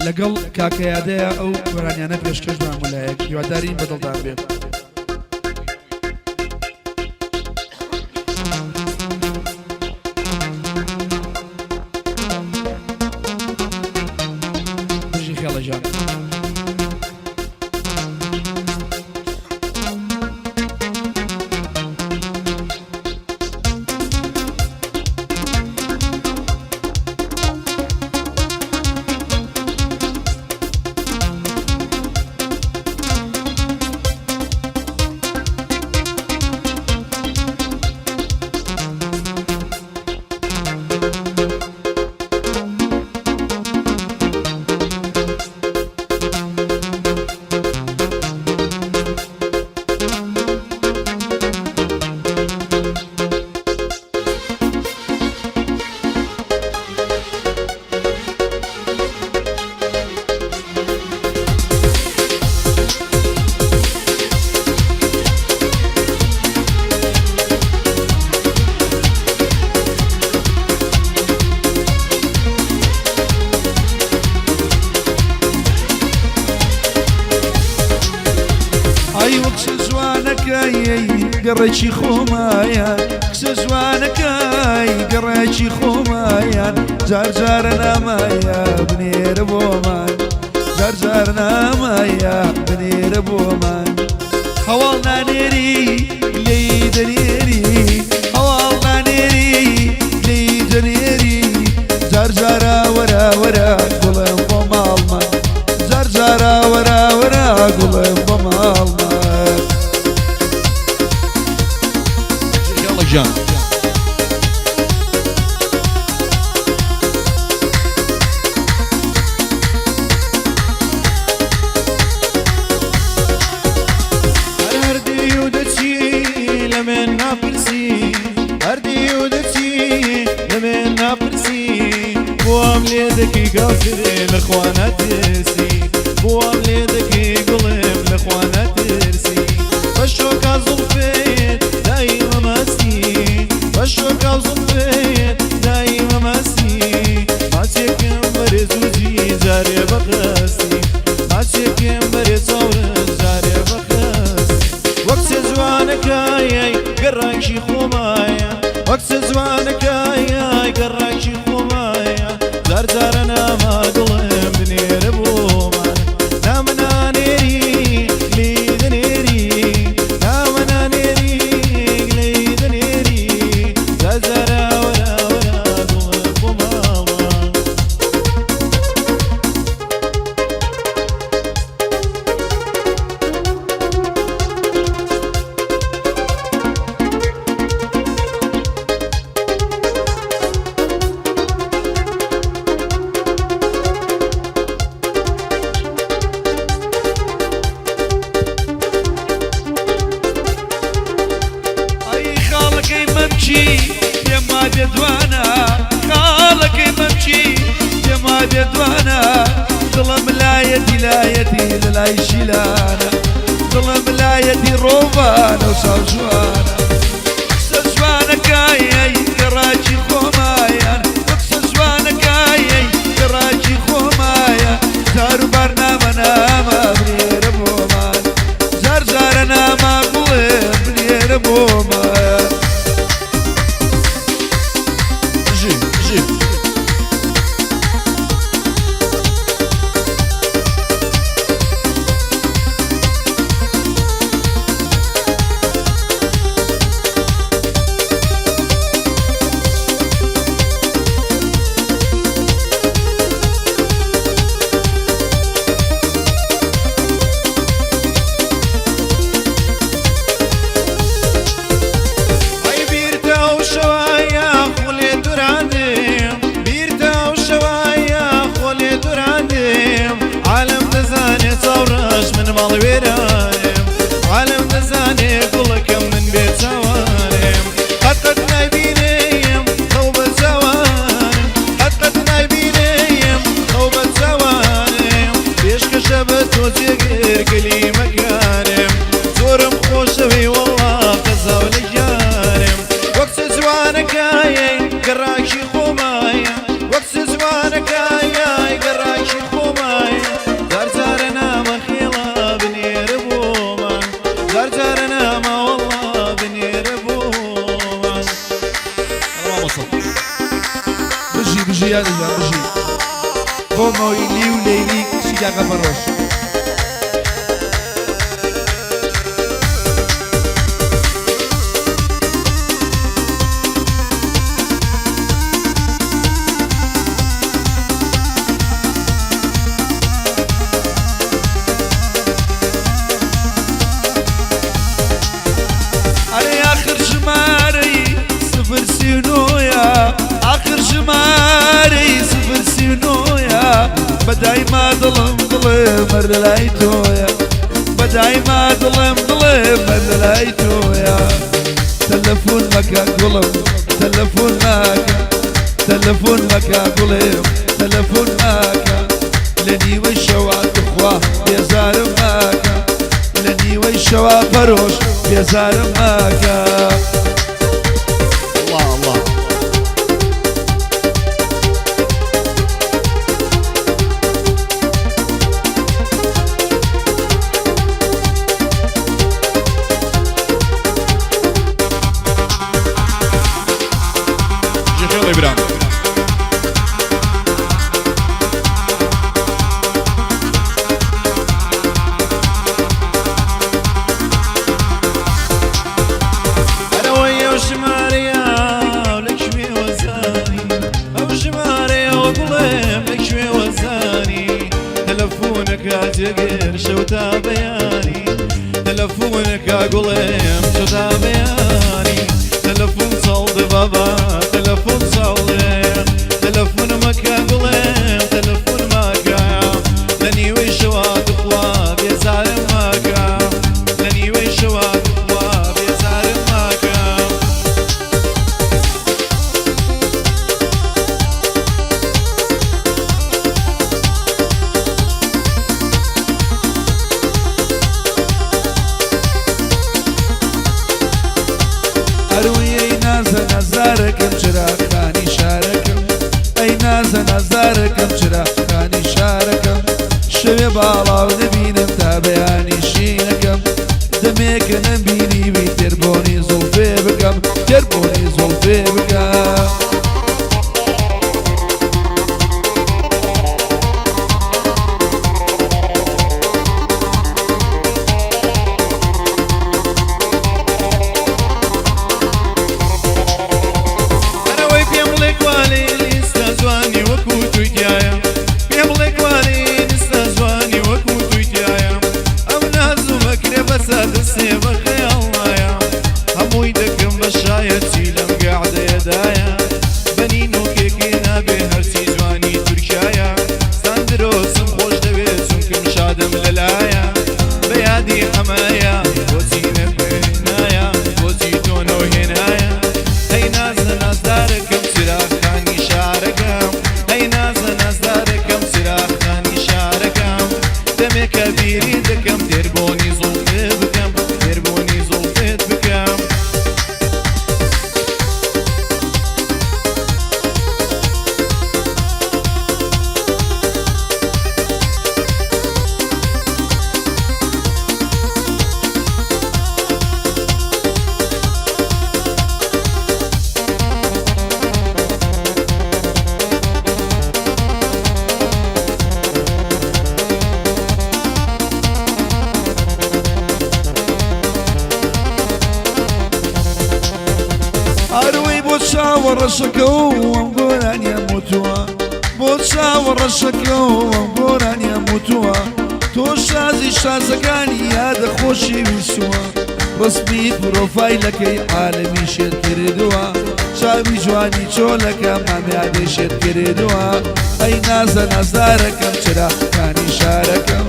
لەگەڵ کاکە یادەیە ئەو گۆرانیانە پێشکەش بە هەموو لایەک هیوادارین بەدڵتان بێت. بژی خێڵە گیان. ئای وەک کچە جوانەکەی گەڕێکی خۆمایە کچە جوانەکەی گەڕێکی خۆمایان جار جارە نامایە بنێرە بۆمان جار جار نامایە بنێرە بۆمان هەواڵ نانێری لێی دەنێری هەواڵ نانێری لێی دەنێری جار جارە وەرە وەرە گوڵم بۆ ماڵمان جار جارە وەرە وەرە گوڵم بۆ ماڵمان. یاڵە گیان. هەر هەردی و دەچی لە من ناپرسی هەردی و دەچی لە من ناپرسی بۆم لێ دەکەی گاڵترێ لە خوا ناترسی بۆم لێ دەکەی گوڵم لە خوا ناترسی بە شۆکا زوڵفێت دایمە مەستی بە شۆکا زوڵفێت دایمە مەستی ماچێکم بەرێ زووجی جارێ بەخەستی ماچێکم بەرێ چاورت جارێ بەخەستی وەک چ جوانەکایەی گەڕاکی خۆمایە وەک چ جوانەکایەی گەڕاکی خۆمایە جار جارە ناما دڵم بنێرە بۆمان نامە نانێری لێی دەنێری نامە نانێری لێی دەنێری جار جارە وەرە وەرە دڵم بۆ ماڵمان. ئەی خاڵەکەی مەمکی پێم وابێ دوانە خاڵەکەی مەمکی پێم وابێ دوانە دڵم لایەتی لایەتی لە لای شیلانە دڵم لایەتی ڕۆڤانە و چاو جوانە قسە جوانەکای ئەی گەڕاکی خۆمایان قسە جوانەکای ئەی گەڕاکی خۆمایە جار و بار نامە نامە بنێرە بۆمان جار جارە نامە گوڵێ بنێرە بۆمان. بژی بژی. ئەی بیرتە ئەو شەوایە خولێ دوراندم بیرتە ئەو شەوایە خۆلێ دوراندم عالم دەزانێ چاوڕەش من ماڵ وێرانم عالم دەزانێ گوڵەکەم من بێ چاوانم قەت قەت نایبینم خەو بە چاوانم قەت قەت نایبینم خەو بە چاوانم پێشکەشە بە تۆ جێگر کەلیمەکانم زۆرم خۆشەوێی وەڵا قەزاو لە گیانم وەک چ جوانەکایەی گەڕاکی خۆمایە وەک چ جوانەکایای گەڕاکی خۆمایە. یادە جان بژی بۆ مۆیلی و لەیلی کچی کاکە پەرۆش. ئەرێ ئاخر ژمارەی 039ە، ئاخر ژمارەی 039ە، بەدایما دڵم دڵێ مەر لەلای تۆیە، بەدایما دڵم دڵێ مەر لەلای تۆیە. تەلەفۆن مەکە گوڵم تەلەفۆن مەکە، تەلەفۆن مەکە گوڵێم تەلەفۆن مەکە، لە نیوەی شەوا تخوا بێزارم مەکە، لە نیوەی شەوا پەرۆش بێزارم مەکە. الله الله. بژی خێڵی برام. ئەرەوەی ئەو ژمارەیە لەکوێ وەزانی، ئەو ژمارەیە بڵێم لەکوێ وەزانی، تەلەفۆنەکە جێگر شەو تا بەیانی، تەلەفۆنەکە گوڵێم شەو تا بەیانی، تەلەفۆن چاڵدە بابا تەلەفۆن چاڵێ، تەلەفۆن مەکە گوڵێم تەلەفۆن مەکە، لە نیوەی شەوا تخوا بێزارم مەکە، لە نیوەی شەوا تخوا بێزارم مەکە. ئەروی ئەی نازە نازارەکەم چراخانی شارەکەم، ئەی نازە نازارەکەم چراخانی شارەکەم، شەوێ باڵاو نەبینم تا بەیانی شینەکەم، دەمێکە نەمبینیوی تێربۆنی زوڵفێ بکەم، تێربۆنی زوڵفێ بکەم. ئەرەوەی پێم بڵێ کوالێ ئێستا جوانی وەکو توی تایە، پێم بڵێ کوالێ ئێستا جوانی وەکو توی تایە، ئەم ناز و مەکرێ بەسە دەسێ بە خەیاڵ نایە، هەمووی دەکەم بە شایەتی لەم گەعدەیەدایە، بەنی نۆکێکی نابێ هەرچی جوانی تورکایە، ساندرۆسم خۆش دەوێت چونکم شادم لەلایە، بە یادی حەمایە بۆچی نەپێنایە، بۆچی تۆ نەوهێنایە، هەی نازە نازدارەکەم چراخانی شارەکەم، هەی نازە نازدارەکەم چراخانی شارەکەم، دەمێکە بیری دەکەم تێربۆنی زوڵفێ بکەم، تێربۆنی زوڵفێت بکەم. ئەروەی بۆ چاوە ڕەشەکە و ئەم گۆرانیان وتووە، بۆ چاوە ڕەشەکە و ئەم گۆرانیان وتووە، تۆ شازی شازەکانی یادە خۆشی ویسووە، ڕسمی پرۆفایلەکەی عالەمی شێت کردووە، چاوی جوانی چۆلەکە مامیادەی شێت کردووە، ئەی نازە نازدارەکەم چراخانی شارەکەم،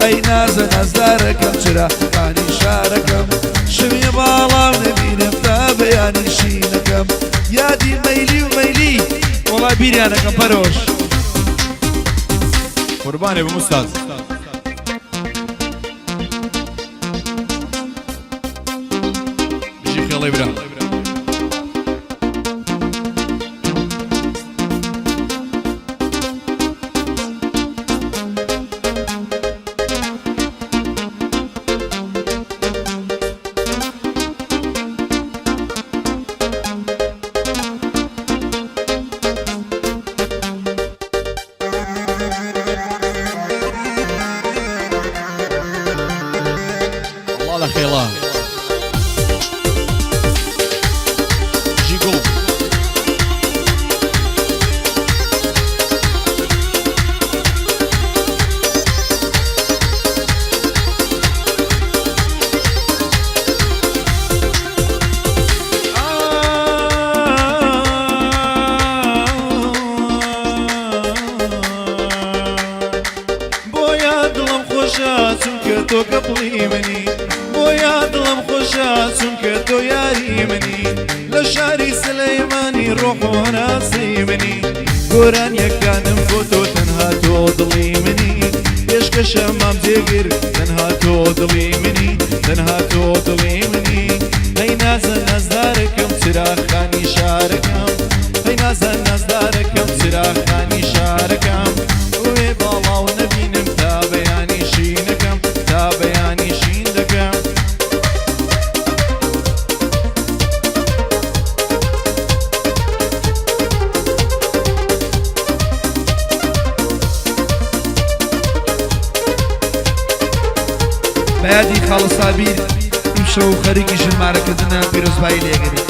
ئەی نازە نازدارەکەم چراخانی شارەکەم، شەوێ باڵاو نەبینم تا بەیانی شینەکەم، یادی مەیلی و مەیلی وەڵا بیریانەکەم پەرۆش. قوربانێ بم ئوستاز. بژی خێڵی برام. سلەیمانی ڕۆح و هەناسەی منی گۆرانیەکانم بۆ تۆ تەنها تۆ دڵی منی پێشکەشە مام جێگر تەنها تۆ دڵی منی تەنها تۆ دڵی منی هەی نازە نازدارەکەم چراخانی شارەکەم هەی نازە نازدارەکەم چراخانی شارەکەم وێ باڵاو نەبینم تا بەیانی شینەکەم تا بەیانی شین دەکەم. بەیادی خاڵە سابیر ئیمشەو خەریکی ژمارەکردنە پیرۆزبایی لێگەری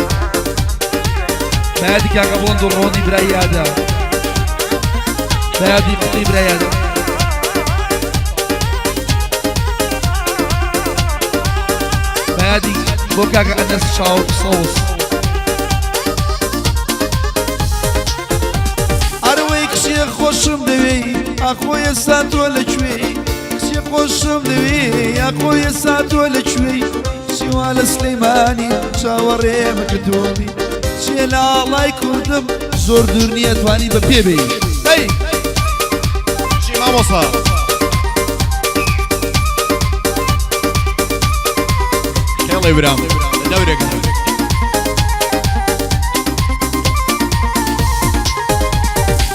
بەیادی کاکە بڵند و ڕۆنی برای یادە بەیادی قوتی برای یادە. بەیادی بۆ کاکە ئەنەس چاو سەوز. ئەرەوەی کچێ خۆشم دەوێی ئاخۆ ئێستا تۆ لەکوێی کچێ خۆشم دەوێی ئاخۆ ئێستا تۆ لەکوێی چیوا لە سلەیمانی چاوەڕێم کردووی چێ لە ئاڵای کوردم زۆر دوور نییە توانی بە پێ بێی هەی چی مامۆستا؟ خێڵێ برام لە دەورێکم.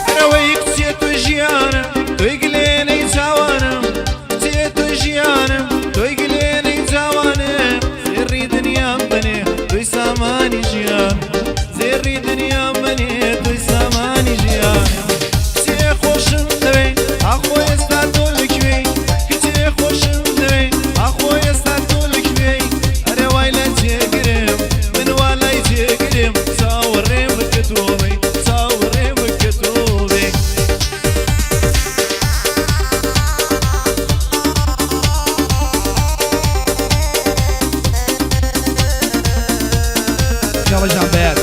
ئەرەوەی کچێ تۆی ژیانم تۆی گلێنەی چاوانم کچێ تۆی ژیانم تۆی گلێنەی چاوانم زێڕی دنیام بنێ تۆی سامانی ژیان زێڕی دنیام بنێ تۆی سامانی ژیان کچێ خۆشم دەوێی ئاخۆ ئێستا تۆ لەکوێی کچێ خۆشم دەوێی ئاخۆ ئێستا تۆ لەکوێی ئەرێ وای لە جێگرم من وا لای جێگرم چاوەڕێم بکە تۆ بێی چاوەڕێم بکە تۆ بێی. خێڵەجان بەیاد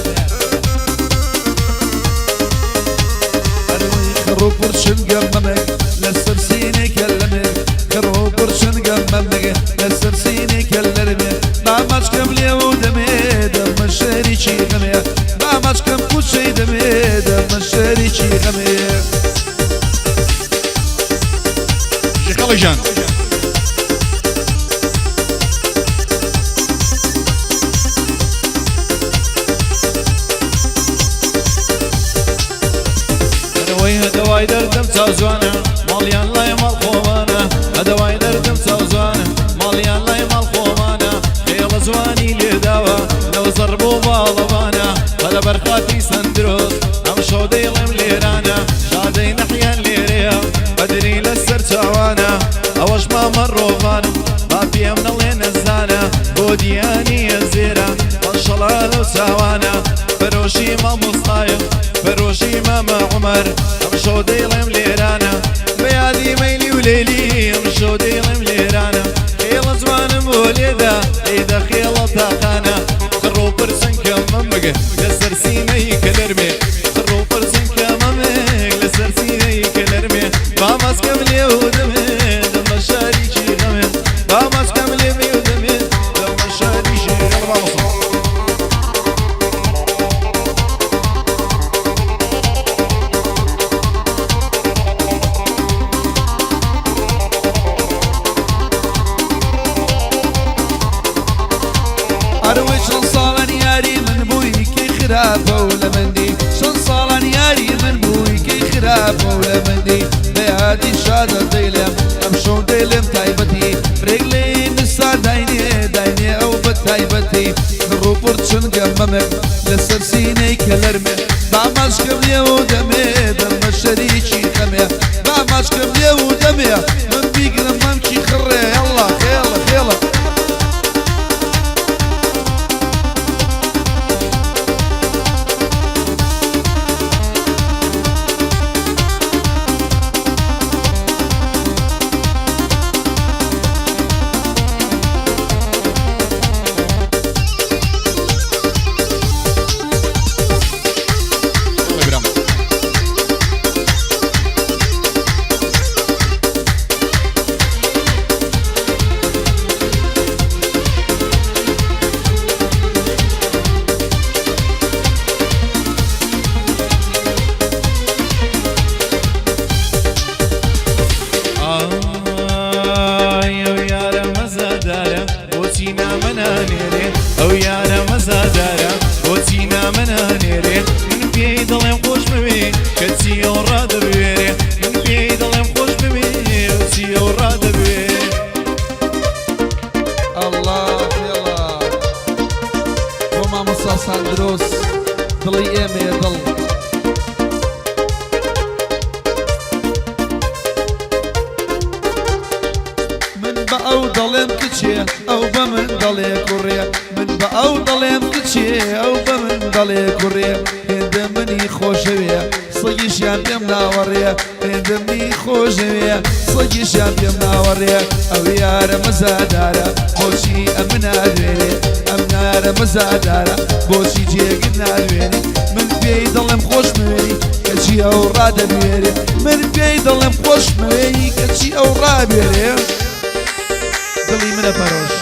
ئەرەوەی خڕ و پڕچنگە مەمک لەسەر سینەی کەلەمێ خڕ و پڕچنگە مەمک لەسەر سینەی کەلەرمێ با ماچکەم لێو و دەمێ دەمە شەریکی غەمێ با ماچکەم کوچەی دەمێ دەمە شەریکی غەمێ. ژی خەڵک ژان. ئەرەوەی هەدەوای دەردم چاو جوانە ماڵیان لای ماڵ خۆمانە هەدەوای دەردم چاو جوانە ماڵیان لای ماڵ خۆمانە خێڵە جوانی لێداوە لەو زەڕب و باڵەبانە هەلە بەرخاتی سەندرۆس ئەم شەو دەیڵێم لێرانە شادەی نەحیان لێرەیە بەدری لەسەر چاوانە ئەوەش مامە ڕۆڤانم با پێم نەڵێ نەزانە بۆ دیانیە زێرە مەشەڵا لەو چاوانە پەرۆشی مامۆستایە پەرۆشی مامە عومەر ئەمشەو دەیڵێم لێرانە بە یادی مەیلی و لەیلی ئەمشەو دەیڵێم لێرانە خێڵە جوانم بۆ لێدا لێدە خێڵە تاقانە خڕ و پرچنکە مەمگ لەسەر سینەی کەلەرمێ خڕ و پرچنکە مەمگ لەسەر سینەی کەلەرمێ با ماسکەم لێ و دەمێ دەمە شاریکی غەمێ با ماسکەم لێ و دەمێ دەمە شاریکی غەمێ. مامۆستا. ئەرەوەی چەند ساڵان یاری من بووی کەی خراپە و لە مندی چەند ساڵان یاری من بووی کەی خراپە و لە مندی بە یادی شادە دەیلێم ئەمشەو دەیلێم تایبەتی رێک لێی نسا داینێ داینێ ئەو بە تایبەتی ڕووپڕ چنگە مەمک لەسەر سینەی کەلەرمێ با ماچکەم لێ و دەمێ دەمە شەریکی خەمێ با ماچکەم لێ و دەمێ من بیگرم مەمکی خڕێ یەڵا خێڵە خێڵە. بەڵێ برام. دڵی ئێمەیە دڵ. من بە ئەو دەڵێم کچێ ئەو بە من دەڵێ کوڕێ من بە ئەو دەڵێم کچێ ئەو بە من دەڵێ کوڕێ هێندە منی خۆشەوێ سەگیشیان پێم ناوەڕێ هێندە منی خۆشەوێ سەگیشیان پێم ناوەڕێ ئەو یارە مەزادارە بۆچی ئەمن نادوێنێ ئەم نارە مەزادارە بۆچی جێگر نادوێنێ من پێی دەڵێم خۆشمەوێی کەچی ئەو ڕادەبوێرێ من پێی دەڵێم خۆشمەوێی کەچی ئەو ڕابێرێ دڵی منە پەرۆش.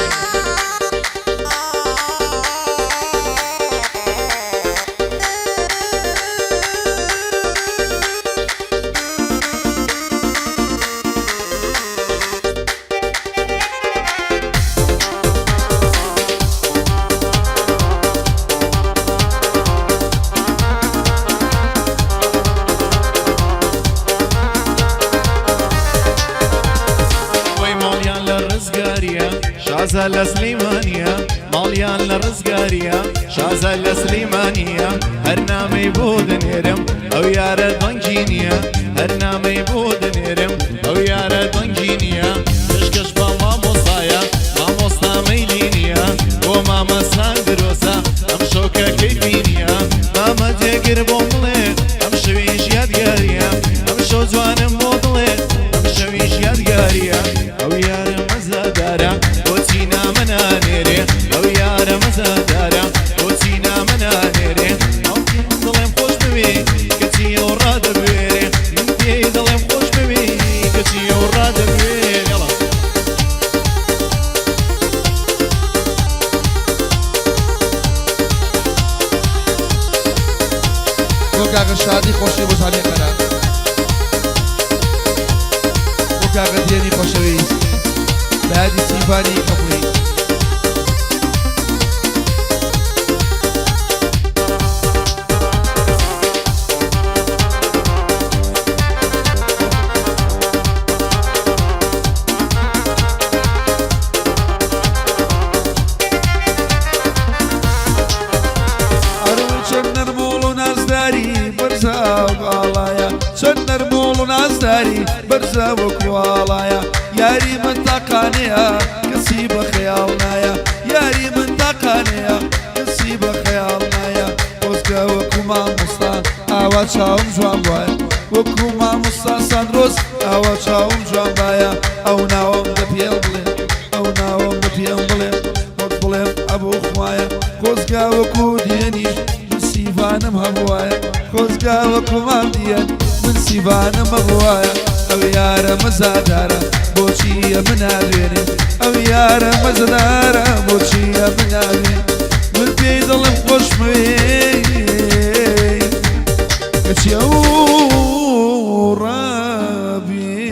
وەی ماڵیان لە ڕزگاریە شازە لە سلیمانیە ماڵیان لە ڕزگاریە شازە لە سلیمانیە هەر نامەی بۆ دەنێرم ئەو یارە دەنگی نییە هەر نامەی بۆ دەنێرم ئەو یارە دەنگی نییە پێشکەش بە مامۆستایە مامۆستا مەیلی نییە بۆ مامە ساندرۆسە ئەم شەوکە کەیفی نییە مامە جێگر بۆم بڵێ ئەم شەویش یادگاریە ئەم شەو جوانم بۆ دڵێ ئەم شەویش یادگاریە ئەو یارە مەزادارە بۆچی نامە نانێرێ ئەو یارە مەزادارە بۆچی نامە نانێرێ ئەو پێم دڵێم خۆش بوێ کەچی ئەو ڕادەبوێرێ من پێی دڵێم خۆش بوێ کەچی ئەو ڕادەبوێرێ یەڵا. بۆ کاکە شادی خۆشی بۆ سامی قەرار بۆ کاکە دیێنی خۆشەویست بە یادی سیڤانی کەپڵی. ئەروی چەند نەرمۆڵ و نازداری بەرزە و ئاڵایە چەند نەرمۆڵ و نازداری بەرزە وەکو ئاڵایە یاری من تاقانەیە کەسی بە خەیاڵ نایە یاری من تاقانەیە کەسی بە خەیاڵ نایە خۆزگە وەکو مامۆستا ئاوا چاوم جوان وایە وەکو مامۆستا ساندرۆس ئاوا چاوم جوان بایە ئەو ناوم بە پێم بڵێ ئەو ناوم بە پێم بڵێ وەک بڵێم ئەبوو خوایە خۆزگا وەکو دیێنیش من سیڤانم هەبوایە خۆزگا وەکو مام دیێن من سیڤانم هەبوایە ئەو یارە مەزادارە بۆچیە من نادوێنێ ئەو یارە مەزادارە بۆچیە من نادوێنێ.